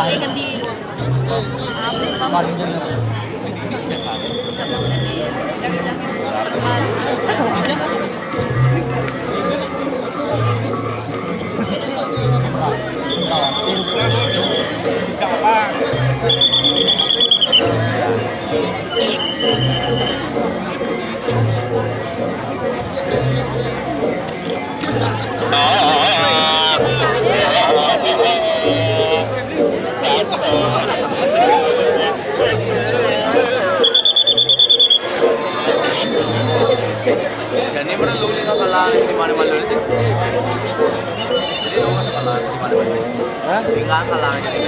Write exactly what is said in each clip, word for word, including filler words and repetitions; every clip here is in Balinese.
Kan di Jadi perlu ini apa lah, di mana-mana itu. Jadi lu nggak salah di mana-mana. Hah? Nggak salah jadi.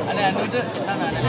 Ada anu itu, kita nggak ada.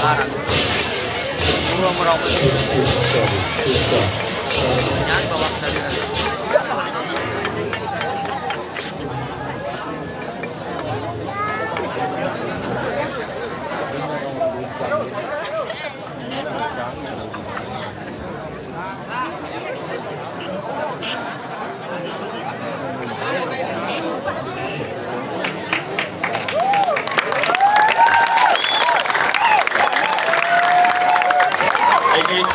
Gua merokok. Jangan bawa kendali. Inggih,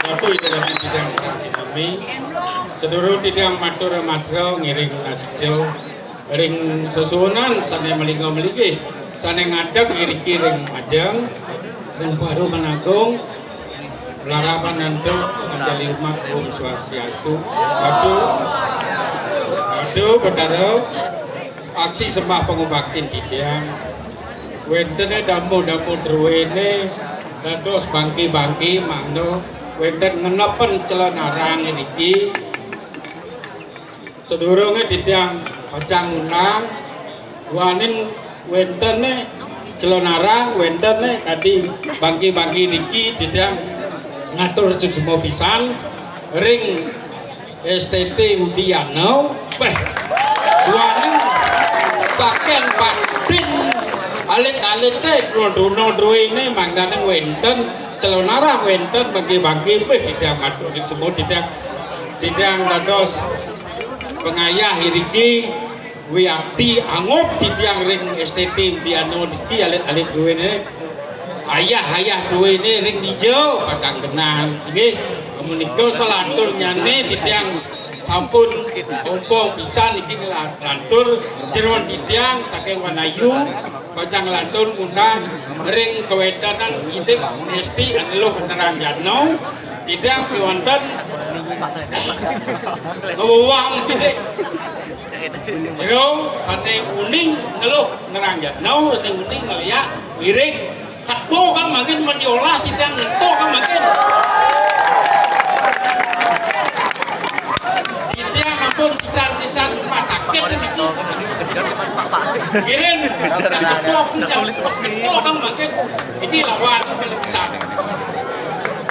menawi titiang sareng sinami, sedurung titiang matur matra ngiring nasijo ring sesuunan sane malingga-malinggih, sane ngadeg iriki ring majeng, ring Baru Menagung, larapan antuk, panganjali umat, Om Swastiastu. Aduh, aduh, Betara, aksi sembah pangubaktin titiang. Wentene damu-damu druene dados bangki-bangki mangda wenten ngenepen celonarang iriki. Sedurunge titiang pacang ngundang, duaning wentene celonarang, wentene kadi bangki-bangki niki titiang ngatur suksma pisan ring S T T Udiana. Weh, duaning saking batin alit-alite druna druene mangdaning wenten celonarang, wenten bangki-bangki. Weh, titiang matur suksma, titiang, titiang dados pangayah iriki. Wiakti angup titiang ring S T T Udiana niki alit-alit druene. Ayah-ayah druene ring dija pacang genah. Inggih, menika salanturnyane titiang sampun ompong pisan niki ngla-, nglantur jeroan titiang saking Wanayu. Pacang nglantur ngundang ring kawentenan indik Esti Aneluh Neranjana. Titiang kewanten ngewang titik. Jero sane uning Aneluh Neranjana, sane uning ngeliak wiring. Keto kan mangkin men diolah titiang ngeto kan mangkin. Titiang ampun sisan-sisan rumah sakit niku. Kirim, keto, keto kan mangkin. Iki lawan pisan.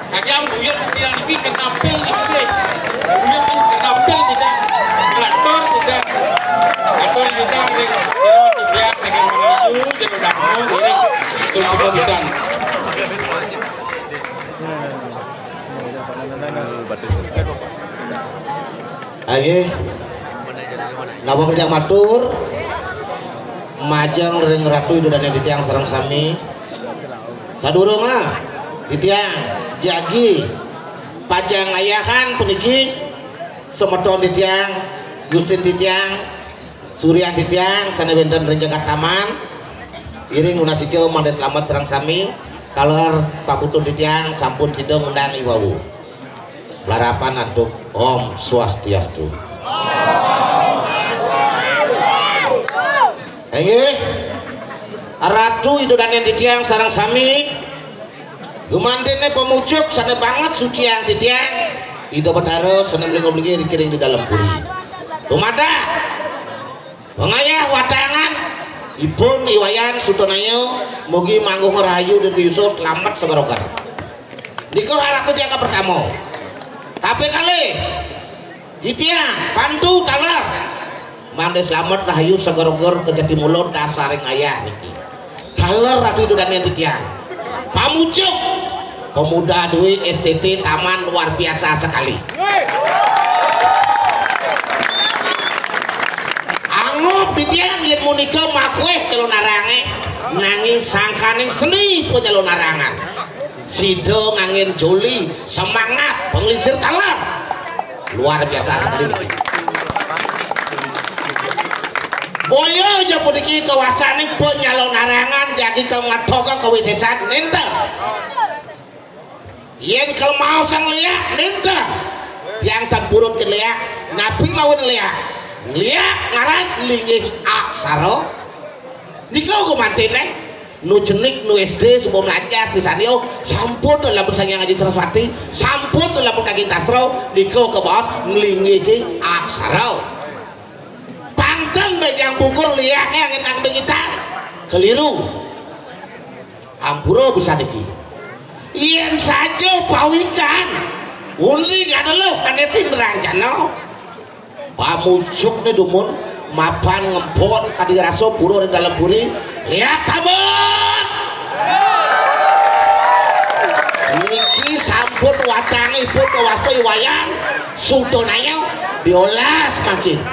Kalian buyut titiang niki kenampil niki. Buyut niki kenampil tidak. Lantur tidak. Lantur tidak ring jero titiang dengan menuju jero dapur ini. Susu pisan. Nggih. Nawang titiang matur majeng ring Ratu Ida Dane titiang sareng sami. Sadurunge titiang jagi pacang ngayahan puniki, semeton titiang, Gustin titiang, Suryan titiang sane wenten ring Jagat Taman. Iring nunas ica mangda slamet sareng sami. Taler pakutun titiang sampun sida ngundang iwau. Larapan antuk Om Swastiastu. Inggih. Ratu Ida Dane titiang sareng sami. Gumantine pamucuk sane banget suciang titiang. Ida Betara sane mlingga-mlinggih ring di dalem puri. Dumadak pangayah watangan ipun I Wayan Sutanaya, mugi manggung rahayu, dirgayusa slamet sagroger. Nika harap tiang kapertama. Kapikalih, titiang pantu taler. Mangda slamet rahayu sagroger kejati mula dasaring ayah niki. Taler Ratu Ida Dane titiang. Pamucuk pemuda due S T T taman luar biasa sekali. Angup titiang yen munika makueh celon arange, nanging sangkaning seni penyelon arangan. Sida nganggen joli, semangat, panglisir taler. Luar biasa sekali niki. Boya ja puniki kawastaning penyalon arangan jagi kamathoka kawisesan nenten. Yen kalemaosang liak nenten. Tiang tan purun ke liak, napi mawon liak? Liak ngaran linggih aksara. Nika gumantine. Nu cenik, nu S D, suba mlajar pisan yo, sampun lamun Sang Hyang Aji Saraswati, sampun lamun daging sastra, nika kabaos nglinggihi aksara. Pang ten bejang pungkur liake angin angin kita. Keliru. Ampura bisa niki. Yén saja pawikan, uli adalah anetin ranjana. Pamujukné dumun mapan ngempon kadi rasa pura ring dalem puri. Lihat tabut. Niki sampun watangipun wasta i Wayan Sudanaya diolas mangkin.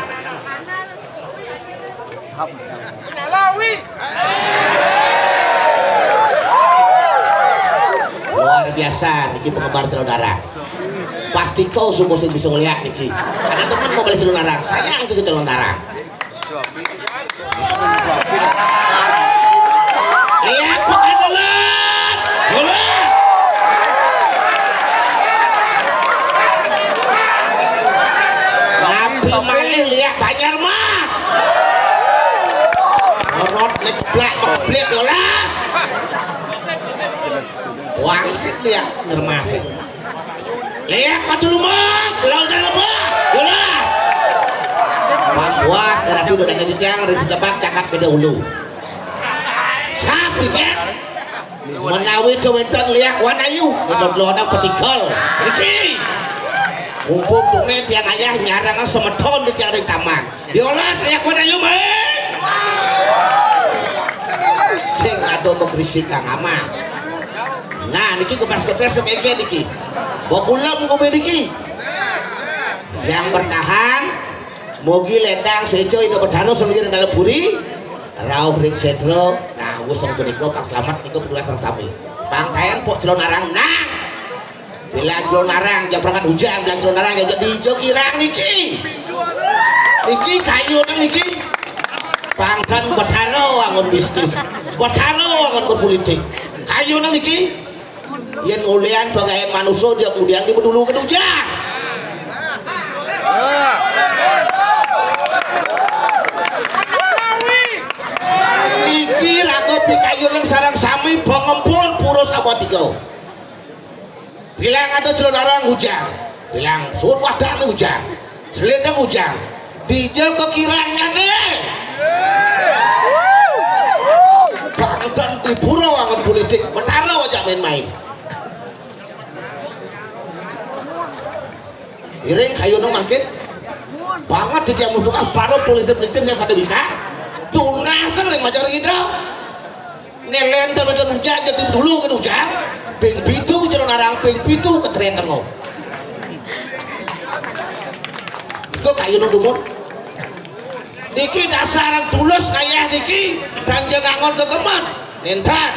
Luar biasa niki penggemar Calonarang. Pasti kau sungguh sing bisa ngeliat niki. Ada temen mau beli Calonarang, sayang tuh Calonarang. Iya, bukan dulu. Dulu. Nabi malih liak Banjar Mas. Orot nek blak blak dolas. Wangsit liak ngermas. Liak padu lumbung, lawan lumbung. Dolas. Bang Buas, ratu dodane di tiang, ring sejepak cakat beda ulu. Sap di tiang. Menawi to wénten liak wanayu, menawi lona petikal. Niki. Mumpung tungé tiang ayah nyarang semeton di tiang ring taman. Diolas liak wanayu, Mai. Sing ada mengkrisik Kang Ama. Nah, niki gebas-gebas kemeke niki. Bok ulem kowe niki. Yang bertahan, mugi ledang seja Ida Betara sing ring dalem puri. Rauh ring setra, nah, wus wong punika pang slamet nika pitulas sareng sami. Pang taén pok Calonarang nang. Bilang Calonarang, jam berangkat hujan, bilang Calonarang, jam dija kirang niki. Niki kayu nang niki. Pang ten Betara angon bisnis. Betara angon berpolitik. Kayu nang niki. Yén ulian pagaén manusa, dia kemudian dibedulu ke hujan. Niki raga pikayunan sareng sami pangempun pura Sabatika. Bilang ada Calonarang hujan, bilang suud wadang hujan, selendang hujan, dija kekirangan deh. Bangdan di pura angon politik, Betara aja main-main. Iring kayuna mangkin banget di tiang mutukas para polisi-polisi yang sada wika. Tunas ring majar ida. Nelen temen hujan jadi dulu kan hujan. Ping pitu Calonarang, ping pitu ketreten ngo. Iku kayuna dumun. Niki dasar tulus ngayah niki, dan jangan angon gegeman. Nenten.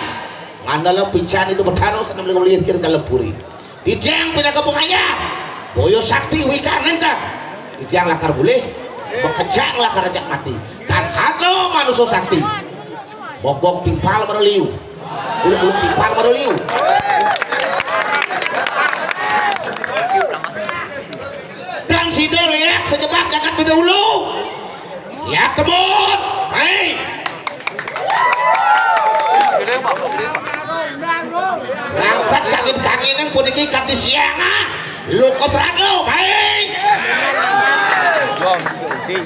Ngandala pican ida Betara sané mlih-mlih ring dalem puri. Titiang pinaka pangayah. Boya sakti wikan nenten. Titiang lakar mulih, makejang lakar ajak mati. Tan ada manusa sakti. Bok-bok timpal mara liu. Uluk-uluk timpal mara liu. Dan sida liak sejepak jagat beda ulu. Liak kebun. Hai. Langkat kangin-kangin yang puniki kanti siang ah. Lukas rado, baik.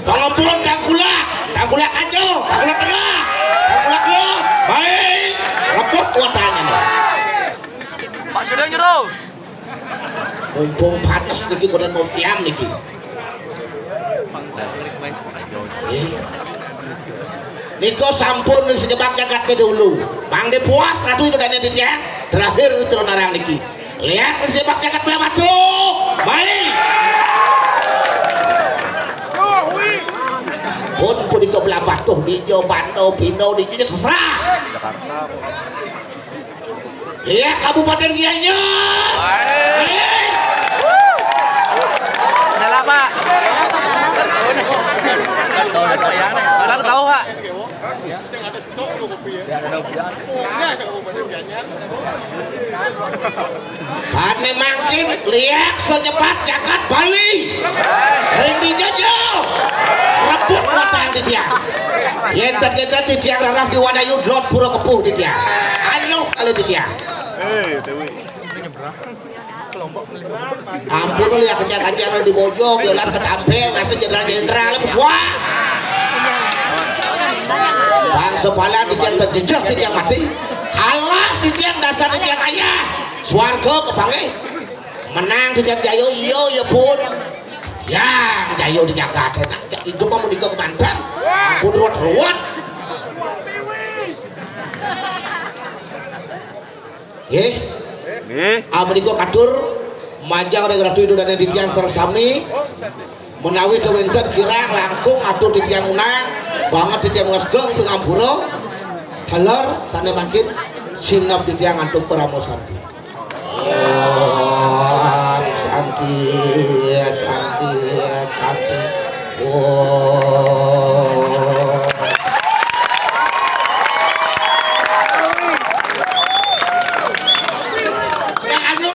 Pangempun tangkulak, tangkulak aja, tangkulak tengah, tangkulak lor, baik. Rebut kuatannya nih. Pak sudah nyuruh. Mumpung panes niki koden mau siam niki. Eh. Nika sampun ning sejepak jagat beda ulu. Mangde puas ratu itu dane titiang. Terakhir Calonarang niki. Lihat ning sejepak jagat belah batu. Mai. Pun punika belah batu, dija Banda, Pino, dija terserah. Iya, Kabupaten Gianyar. Hei. Udah lah, Pak. Ntar tahu, Pak. Sané mangkin liak sejepat jagat Bali. Ring dija ja. Rebut watang titiang. Yén tetiang titiang rarah di wadayu dlot pura kepuh titiang. Aluh kalih titiang. Ampun liak kecak-kecak di bojong, ya lah ketampeng, nasi jenderal-jenderal, apa suah. Bangsa palan titiang terjejak, titiang mati. Alah, titiang dasar titiang ayah. Swarga kebange. Menang titiang jayo, iya, iya, Bun. Yang jayo di jagat enak. Cak hidup mau menikah kemanten. Ampun, ruwet-ruwet. Nggih. Nggih. Ah, menika katur majeng ring Ratu Indo Dané titiang sareng sami. Menawi wénten kirang langkung atur titiang unang, banget titiang unang segeng ing ampura. Daler sané mangkin sineb titiang antuk parama santi. Om santi, santi, santi. Om